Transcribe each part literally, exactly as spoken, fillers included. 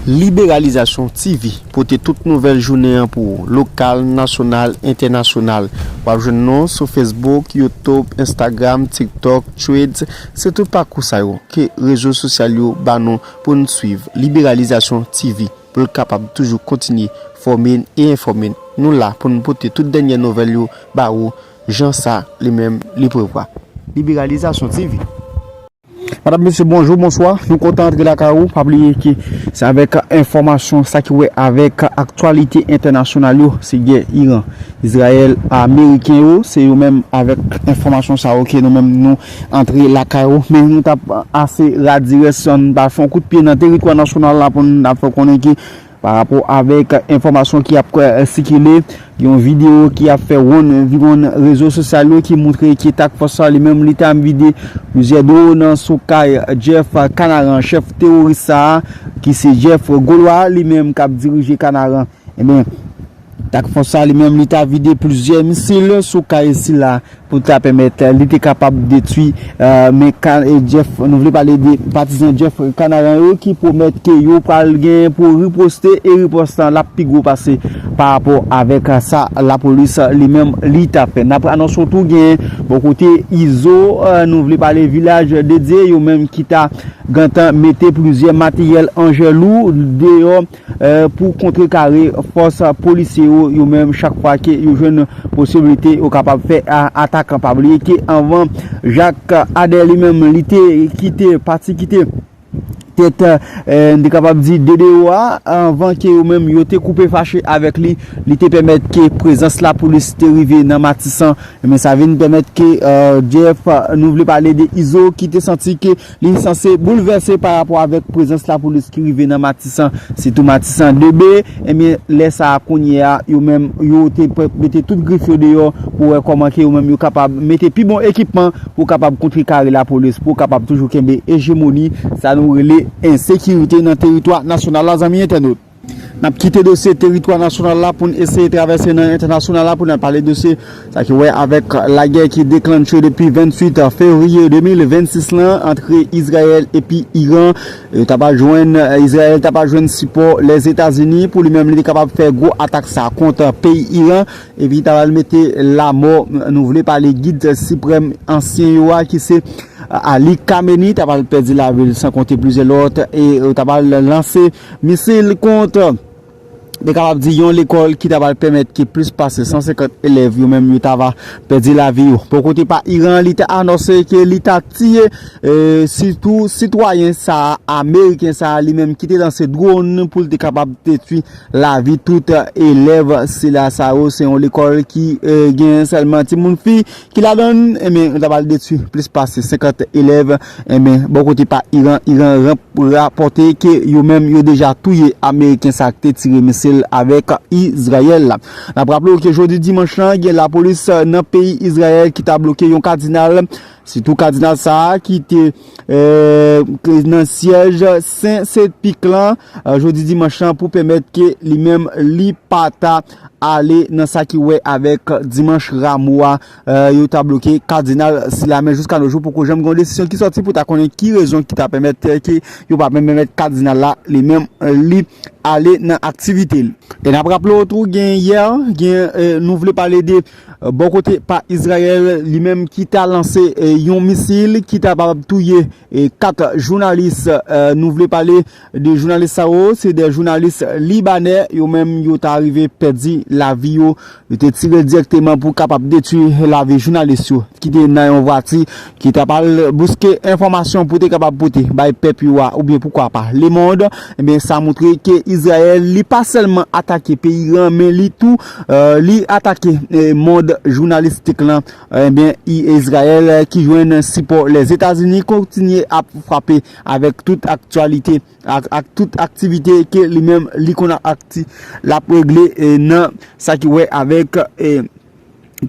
Liberalizasyon T V pote tout nouvèl jounen an pou ou, lokal, nasyonal, entènasyonal. W ap jwenn nou sou Facebook, YouTube, Instagram, TikTok, Threads, se tout pakou sa yo ke rezo sosyal yo ba nou pou n swiv. Liberalizasyon T V, pou l kapab toujou kontinye fòme n e enfòme n. Nou la pou n pote tout dènyè nouvèl yo ba ou, jan sa li menm li prevwa. Liberalizasyon T V. Madanm, mesye, bonjou, bonswa. Nou kontan antre lakay ou. Pa bliye ke se avèk enfòmasyon sa ki wè avèk aktyalite entènasyonal yo, se gè Iran, Izrayèl, Ameriken yo, se yo menm avèk enfòmasyon sa yo ke nou menm nou antre lakay ou. Men nou t ap ase radires, nou t ap fè yon kout pye nan teritwa nasyonal la pou n ap fè konnen ke pa rapò avèk enfòmasyon ki ap, eh, sikile, yon videyo ki ap fè wonn viwonn rezo sosyal yo ki montre ke Task Force la li menm li ta vide plizyè dwòn sou kay Jeff Kanaran, chèf teworis sa a, ki se Jeff Golwa li menm k ap dirije Kanaran. Ebyen, Task Force la li menm li ta vide plizyè misil sou kay sila pou ta pèmèt li te kapab detwi, eh, men ka, eh, Jeff, nou vle pale de patizan Jeff Kanaran yo ki pwomèt ke yo pral gen pou riposte, e ripòs lan l ap pi gwo pase pa rapò avèk sa lapolis li menm li ta fè. N ap anonse w tou gen bò kote Izo, eh, nou vle pale Vilaj de Dye, yo menm ki ta gentan mete plizyè materyèl anjèlou deyò, eh, pou kontrekare fòs polisye yo, yo menm chak fwa ke yo jwenn posiblite yo kapab fè a-, atak. Pa bliye ke anvan Jak Adè li menm li te kite, pati kite tèt, eh, n te kapab di D D O a, anvan ke yo menm yo te koupe fache avèk li, li te pèmèt ke prezans lapolis te rive nan Matisan. Men sa vin pèmèt ke, eh, Jeff, nou vle pale de Izo ki te santi ke li sanse boulvèse pa rapò avèk prezans lapolis ki rive nan Matisan, sitou Matisan de B. Ebyen, lè sa a kounye a, yo menm, yo te pwè mete tout grif yo deyò pou wè kòman ke yo menm yo kapab mete pi bon ekipman pou kapab kontrekare lapolis, pou kapab toujou kenbe ejemoni, sa nou rele ensekirite nan teritwa nasyonal la, zanmi entènot. N ap kite dosye teritwa nasyonal la pou n eseye travèse nan entènasyonal la pou n al pale dosye sa ki wè avèk lagè ki deklanche depi venntuit fevriye de mil vennsis lan ant Izrayèl epi Iran. Yo ta pral jwenn, Izrayèl ta pral jwenn sipò Lèzetazini pou li menm li te kapab fè gwo atak sa kont peyi Iran. Epi ta pral mete lamò, nou vle pale gid siprèm ansyen yo a ki se Ali Khamenei, ta pral pèdi lavi l san konte plizyè lòt, e yo ta pral lanse misil kont, te kapab di, yon lekòl ki ta pral pèmèt ke plis pase san senkant elèv yo menm yo ta va pèdi lavi yo. Bò kote pa Iran, li ta anonse ke li ta tiye, eh, sitou sitwayen sa a, ameriken sa a, li menm ki te lanse dwòn pou l te kapab detwi lavi tout elèv sila sa yo. Se yon lekòl ki, eh, gen sèlman timoun fi ki ladan l, ebyen, yo ta pral detwi plis pase senkant elèv. Ebyen, bò kote pa Iran, Iran ran-, rapòte ke yo menm yo deja touye ameriken sa k te tire misil avèk Izrayèl la. N ap raple w ke jodi dimanch lan, gen lapolis nan peyi Izrayèl ki ta bloke yon kadinal, sitou kadinal sa a ki te, eh, nan syèj Sen Sepik lan, eh, jodi dimanch lan pou pèmèt ke li menm li pa ta ale nan sa ki wè avèk Dimanch Ramo a, eh, yo ta bloke kadinal sila. Men jiska no jou, poko janm gen yon desizyon ki sòti pou ta konnen ki rezon ki ta pèmèt, eh, ke yo pa menm pèmèt kadinal la li menm, eh, li ale nan aktivite l. E n ap raple w tou, gen yè, gen, eh, nou vle pale de, eh, bò kote pa Izrayèl, li menm ki ta lanse, eh, yon misil ki ta kapab touye, eh, kat jounalis, eh, nou vle pale de jounalis sa yo, se de jounalis libanè, yo menm yo ta rive pèdi lavi yo. Yo te tire dirèkteman pou kapab detwi lavi jounalis yo ki te nan yon vwati ki ta pral bouske enfòmasyon pou te kapab pote bay pèp yo a, oubyen poukwa pa lemonn. Ebyen, sa montre ke Izrayèl, li pa sèlman atake peyi Iran, men li tou, eh, li atake, eh, mond jounalistik lan. Ebyen, I-, Izrayèl, eh, ki jwenn sipò Lèzetazini, kontinye ap frape avèk tout aktyalite, ak, ak tout aktivite ke li menm li konn ap akti-, l ap regle, eh, nan sa ki wè avèk, eh,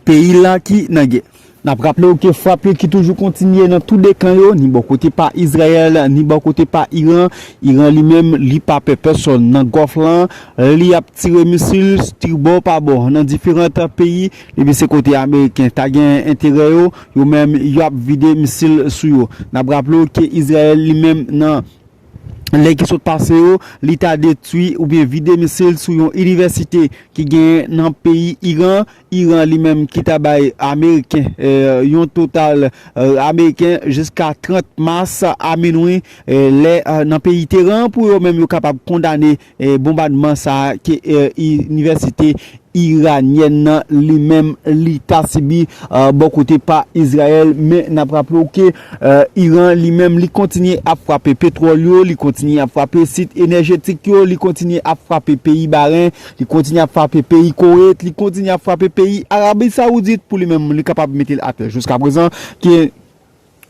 peyi l lan ki nan gè. N ap raple w ke frap yo ki toujou kontinye nan tou de kan yo, ni bò kote pa Izrayèl, ni bò kote pa Iran. Iran li menm, li pa pè pèsonn nan Gòf lan. Li ap tire misil tribò pa bò nan diferan peyi. Depi se kote ameriken ta gen enterè yo, yo menm yo ap vide misil sou yo. N ap raple w ke Izrayèl li menm nan lè ki sot pase yo, li ta detwi oubyen vide misil sou yon inivèsite ki genyen nan peyi Iran. Iran li menm ki ta bay Ameriken, eh, yon total, eh, Ameriken jiska trant mas a minwi, eh, lè, eh, nan peyi Teheran pou yo menm yo kapab kondane, eh, bonbadman sa a ke, eh, inivèsite iranyèn nan li menm li ta sibi, eh, bò kote pa Izrayèl. Men n ap raple w ke, eh, Iran li menm li kontinye ap frape petwòl yo, li kontinye ap frape sit enèjetik yo, li kontinye ap frape peyi Bahrain, li kontinye ap frape peyi Koweït, li kontinye ap frape peyi Arabi Saoudit pou li menm li kapab mete l atè. Jiska prezan ke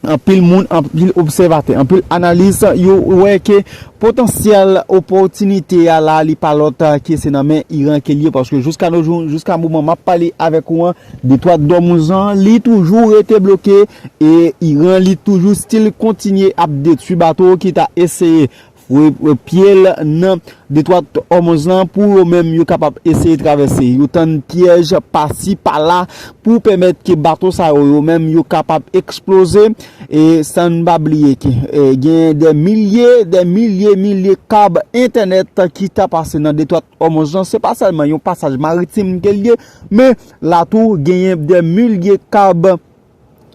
anpil moun, anpil obsèvatè, anpil analis, yo wè ke potansyèl opòtinite a la, li pa lòt, eh, ke se nan men Iran ke l ye, paske jiska nos jours, jiska moman m ap pale avèk ou an, detwa Dòmouz lan, li toujou rete bloke, e Iran, li toujou still kontinye ap detwi bato ki ta eseye foure pye l nan detwa Òmouz lan pou yo menm yo kapab eseye travèse. Yo tann pyèj pasi pala pou pèmèt ke bato sa yo, yo menm yo kapab eksploze. E san n pa bliye ke, eh, gen de milye, de milye, milye kab entènèt ki ta pase nan detwa Òmouz lan. Se pa sèlman yon pasaj maritim ke l ye, men la tou genyen de milye kab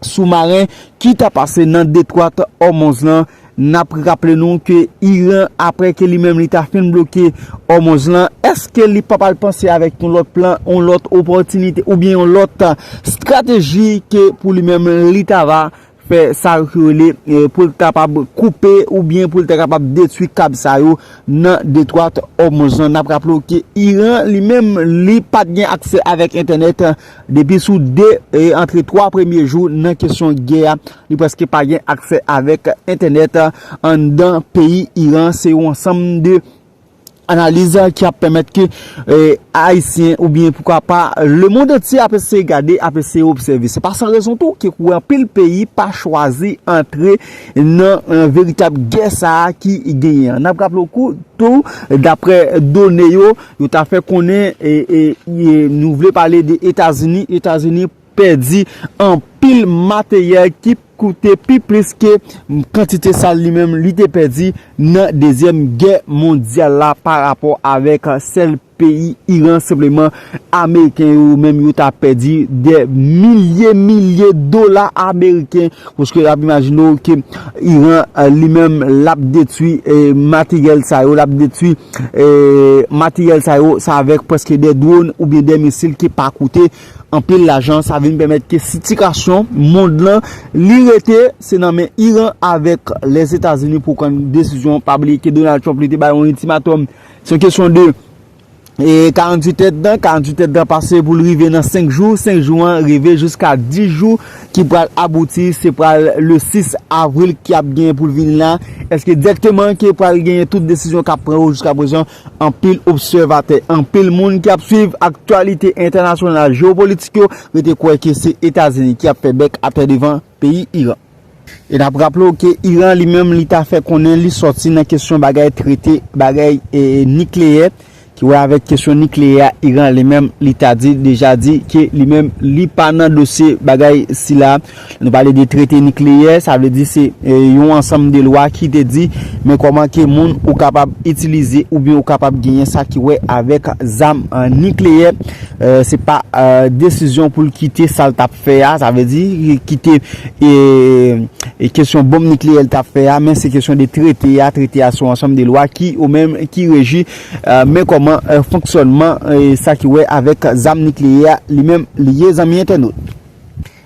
soumaren ki ta pase nan detwa Òmouz lan. N ap raple nou ke Iran, apre ke li menm li ta fin bloke Òmouz lan, èske li pa pral panse avèk yon lòt plan, yon lòt opòtinite, oubyen yon lòt estrateji ke pou li menm li ta va fè sa yo ki rele, eh, pou l kapab koupe oubyen pou l ta kapab detwi kab sa yo nan detwa Òmouz lan? N ap raple w ke Iran li menm li pa t gen aksè avèk entènèt, eh, depi sou de, eh, antre twa premye jou nan kesyon gè a. Li prèske pa gen aksè avèk entènèt, eh, anndan peyi Iran. Se yon ansanm de analiz ki ap pèmèt ke, eh, Ayisyen oubyen poukwa pa lemonn antye ap eseye gade, ap eseye obsève. Se pa san rezon tou ke pou anpil peyi pa chwazi antre nan, eh, veritab gè sa a ki genyen an. N ap raple w kou tou, daprè done yo, yo ta fè konnen, eh, eh, eh, nou vle pale de Etazini, Etazini pèdi anpil materyèl ki koute pi plis ke kantite sa li menm li te pèdi nan Dezyèm Gè Mondyal la pa rapò avèk sèl peyi Iran. Senpleman, Ameriken yo menm yo ta pèdi de milye, milye dola ameriken, paske w ap imajine w ke Iran, eh, li menm l ap detwi, eh, materyèl sa yo, l ap detwi, eh, materyèl sa yo, sa avèk prèske de dwòn oubyen de misil ki pa koute anpil lajan. Sa vin pèmèt ke sitikasyon mond lan, li rete, se nan men Iran avèk Lèzetazini pou pran desizyon. Pa bliye ke Donald Trump, li te bay yon iltimatòm. Se yon kesyon de, e, karanntuit èdtan. Karanntuit èdtan pase pou l rive nan senk jou. Senk jou an rive jiska dis jou ki pral abouti. Se pral le sis avril ki ap genyen pou l vini la. Èske dirèkteman ke pral genyen tout desizyon k ap pran yo jiska prezan? Anpil obsèvatè, anpil moun ki ap swiv aktyalite entènasyonal jewopolitik yo rete kwè ke se Etazini ki ap fè bèk atè devan peyi Iran. E n ap raple w ke Iran li menm li ta fè konnen li sòti nan kesyon bagay trete, bagay, eh, nikleyè, ki wè avèk kesyon nikleyè a. Iran li menm li ta di, deja di ke li menm li pa nan dosye bagay sila. Nou pale de trete nikleyè, sa vle di se, eh, yon ansanm de lwa ki te di men kòman ke moun ou kapab itilize oubyen ou kapab genyen sa ki wè avèk zam, eh, nikleyè. Eh, se pa, eh, desizyon pou l kite sa l t ap fè a, sa vle di kite, eh, e kesyon bonm nikleyè l t ap fè a, men se kesyon de trete a. Trete a se yon ansanm de lwa ki, ou menm, ki reji, eh, men kòman, eh, fonksyònman, eh, sa ki wè avèk zam nikleyè a, li menm, li ye, zanmi entènot.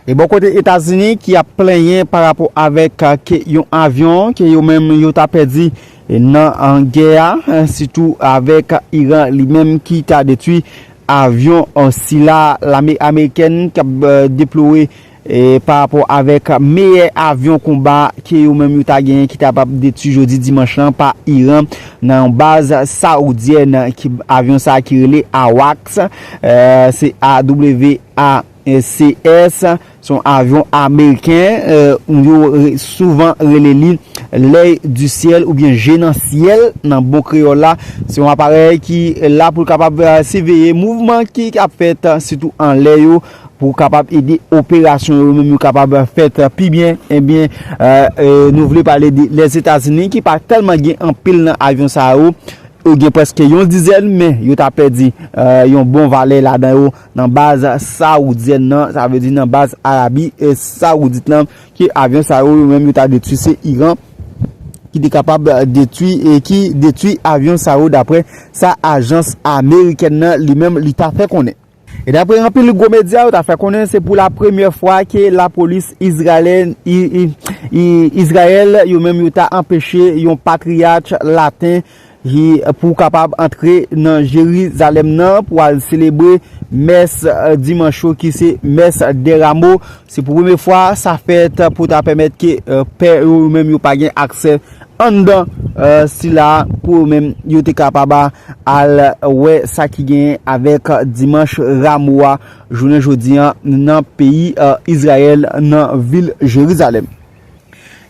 E bò kote Etazini ki ap plenyen pa rapò avèk, eh, ke yon avyon ke yo menm yo ta pèdi, eh, nan, eh, gè a, eh, sitou avèk Iran li menm ki ta detwi avyon, eh, sila lame amerikèn k ap, eh, deplore, eh, pa rapò avèk meyè avyon konba ke yo menm yo ta genyen ki ta p ap detwi jodi dimanch lan pa Iran nan yon baz saoudyèn ki avyon sa a ki rele AWACS, eh, se A W A C S, se yon avyon ameriken, eh, yo re-, souvan rele li L'œil du ciel oubyen Je nan syèl nan bon kreyòl la. Se yon aparèy ki la pou l kapab, eh, siveye mouvman ki ap fèt, eh, sitou anlè yo, pou kapab ede operasyon yo menm yo kapab fèt pi byen, ebyen, e, e, nou vle pale de Lèzetazini ki pa tèlman gen anpil nan avyon sa yo. Yo gen prèske yon dizèn, men yo ta pèdi, e, yon bon valè ladan yo nan baz saoudyèn nan, sa vle di nan baz Arabi, e, Sawoudit lan, ke avyon sa yo, yo menm yo ta detwi, se Iran ki te kapab detwi, e ki detwi avyon sa yo, daprè sa ajans amerikèn nan li menm li ta fè konnen. E daprè anpil gwo medya, yo ta fè konnen se pou la premyè fwa ke lapolis Izrayèl, i, i, i, Izrayèl, yo menm yo ta anpeche yon patriyach laten ki pou kapab antre nan Jerizalèm nan pou al selebre mès, e, dimanch yo ki se mès dè Ramo. Se pou premye fwa sa fèt pou ta pèmèt ke, e, pè yo menm yo pa gen aksè anndan, e, sila pou yo menm yo te kapab al wè sa ki genyen avèk dimanch Ramo a jounen jodi a nan peyi, e, Izrayèl nan vil Jerizalèm.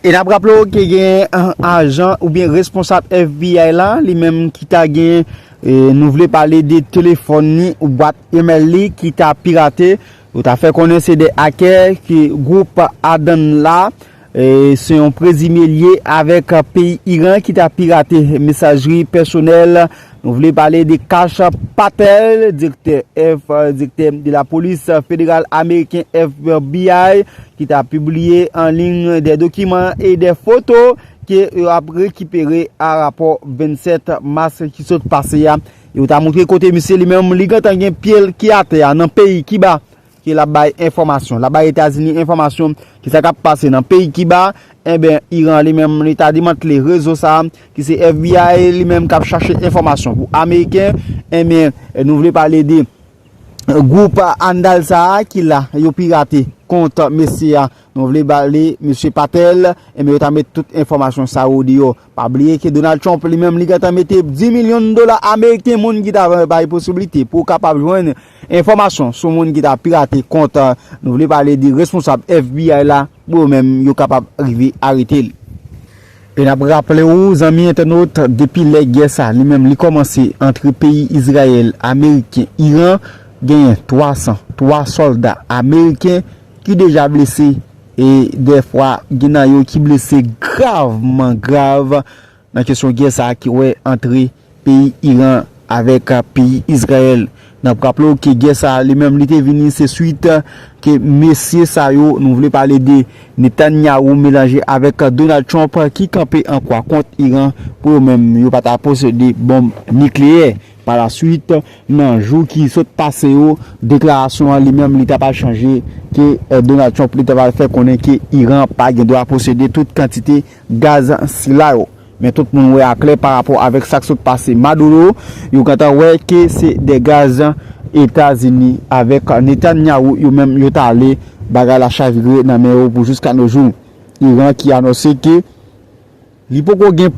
E n ap raple w ke gen, e, ajan oubyen responsab F B I la, li menm ki ta gen, e, nou vle pale de telefòn li, bwat email li ki ta pirate. Yo ta fè konnen se de akè ke gwoup Adan la, e, se yon prezime lye avèk peyi Iran ki ta pirate mesajri pèsonèl. Nou vle pale de Kash Patel, direktè F, direktè de la polis federal ameriken F B I, ki ta pibliye an liy de dokiman e de foto ke yo ap rekipere a rapò vennsèt mas ki sot pase a. Yo ta montre kote misye li menm li gentan gen pye l ki atè a nan peyi Kiba, ke l ap bay enfòmasyon. L ap bay Etazini enfòmasyon ki sa k ap pase nan peyi Kiba. Enben, Iran li menm li ta demantle rezo sa a, ki se F B I li menm k ap chache enfòmasyon pou Ameriken. Enben, nou vle pale de gwoup Andal sa a ki la, yo pirate kont mesye a. Nou vle pale mesye Patel, enben yo ta met tout enfòmasyon sa yo deyò. Pa bliye ke Donald Trump li menm li gentan mete dis milyon dola ameriken, moun ki ta bay posiblite pou kapab jwenn enfòmasyon sou moun ki ta pirate kont, nou vle pale de responsab F B I la, pou yo menm yo kapab rive arete l. E n ap raple w, zanmi entènot, depi lè gè sa li menm li kòmanse antre peyi Izrayèl, Ameriken, Iran, genyen twa san twa sòlda ameriken ki deja blese, e dèfwa gen nan yo ki blese gravman grav nan kesyon gè sa a ki wè antre peyi Iran avèk peyi Izrayèl. N ap raple w ke gè sa a li menm li te vini se swit ke mesye sa yo, nou vle pale de Netanyahu melanje avèk Donald Trump ki kanpe an kwa kont Iran pou yo menm yo pa ta posede bonm nikleyè. Palaswit, nan jou ki sot pase yo, deklarasyon an li menm li ta pral chanje ke, e, Donald Trump li ta pral fè konnen ke Iran pa gen dwa posede tout kantite gaz sila yo. Men tout moun wè aklè pa rapò avèk sa k sot pase Maduro, yo gentan wè ke se de gaz Etazini avèk Netanyahu yo menm yo t ale, bagay la chavire nan men yo pou jiska no jou. Iran ki anonse ke li poko gen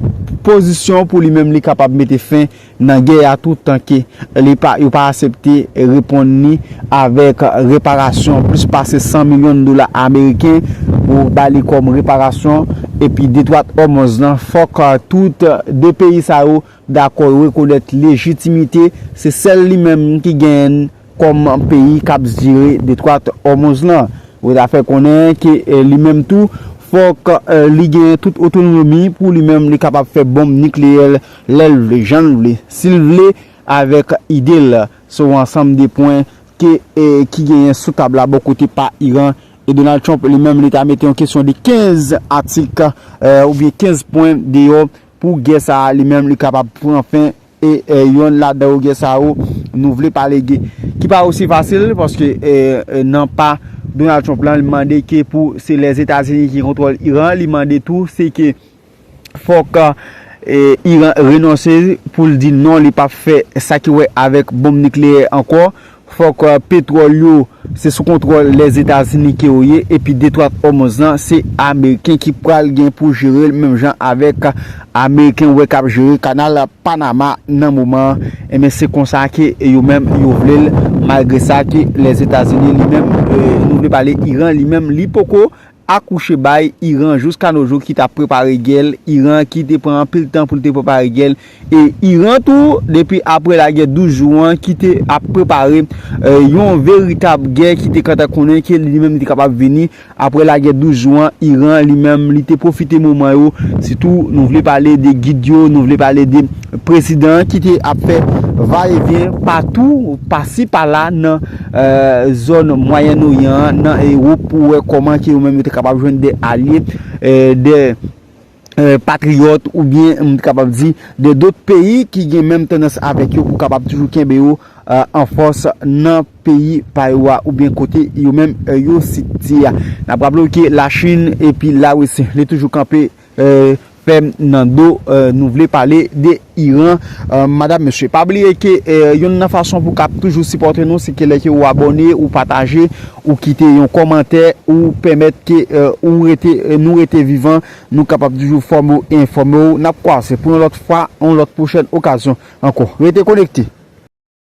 pozisyon pou li menm li kapab mete fen nan gè a toutan ke li pa, yo pa aksepte reponn li avèk reparasyon plis pase san milyon dola ameriken pou ba li kòm reparasyon, epi Detwa Òmoz lan, fòk, e, tout de peyi sa yo dakò yo rekonèt lejitimite se sèl li menm ki genyen kòm peyi k ap jere Detwa Òmoz lan. Yo ta fè konnen ke, e, li menm tou, fòk, e, li genyen tout otonomi pou li menm li kapab fè bonm nikleyè l lè l vle, jan l vle, si l vle, avèk ide l. Se yon ansanm de pwen ke, e, ki genyen sou tab la bò kote pa Iran. E Donald Trump li menm li ta mete yon kesyon de kenz atik, e, oubyen kenz pwen deyò pou gè sa a li menm li kapab pran fen. E, e, yonn ladan yo gè sa yo, nou vle pale de, ki pa osi fasil, paske, e, e, nan pa Donald Trump lan, li mande ke pou se Lèzetazini ki kontwòl Iran, li mande tou se ke fòk, e, Iran renonse pou l di non, li p ap fè sa ki wè avèk bonm nikleyè ankò. Fòk, e, petwòl yo se sou kontwòl Lèzetazini ke yo ye, epi Detwa Òmoz lan se Ameriken ki pral gen pou jere l, menm jan avèk Ameriken wè k ap jere kanal Panama nan moman an. Enben, se konsa ke yo menm yo vle l, malgre sa ke Lèzetazini li menm, e, nou vle pale Iran li menm, li poko akouche bay Iran jiska no jou ki t ap prepare gè l. Iran ki te pran anpil tan pou l te prepare gè l. E Iran tou, depi apre lagè douz jou an, ki te ap prepare eh, yon veritab gè ki te kantan konnen ke li menm li te kapab vini apre lagè douz jou an. Iran li menm li te pwofite moman yo, sitou nou vle pale de gid yo, nou vle pale de prezidan ki te ap fè vayevyen patou, pasi pala nan eh, zòn Mwayen Oryan an, nan Ewòp, pou wè kòman ke yo menm yo te kapab jwenn de alye, eh, de eh, patriyòt oubyen m te kapab di de dòt peyi ki gen menm tandans avèk yo pou kapab toujou kenbe yo eh, an fòs nan peyi pa yo a oubyen kote yo menm eh, yo sitiye a. N ap raple w ke Lachin epi Larisi li toujou kanpe eh, fèm nan do eh, nou vle pale de Iran. Eh, madam, mesye, pa bliye ke eh, youn nan fason pou kap toujou sipòte nou se ke lè ke ou abòne, ou pataje, ou kite yon kòmantè, ou pèmèt ke eh, ou rete eh, nou rete vivan, nou kapab toujou fòme w e enfòme w. N ap kwaze pou yon lòt fwa, yon lòt pwochèn okazyon ankò. Rete konekte.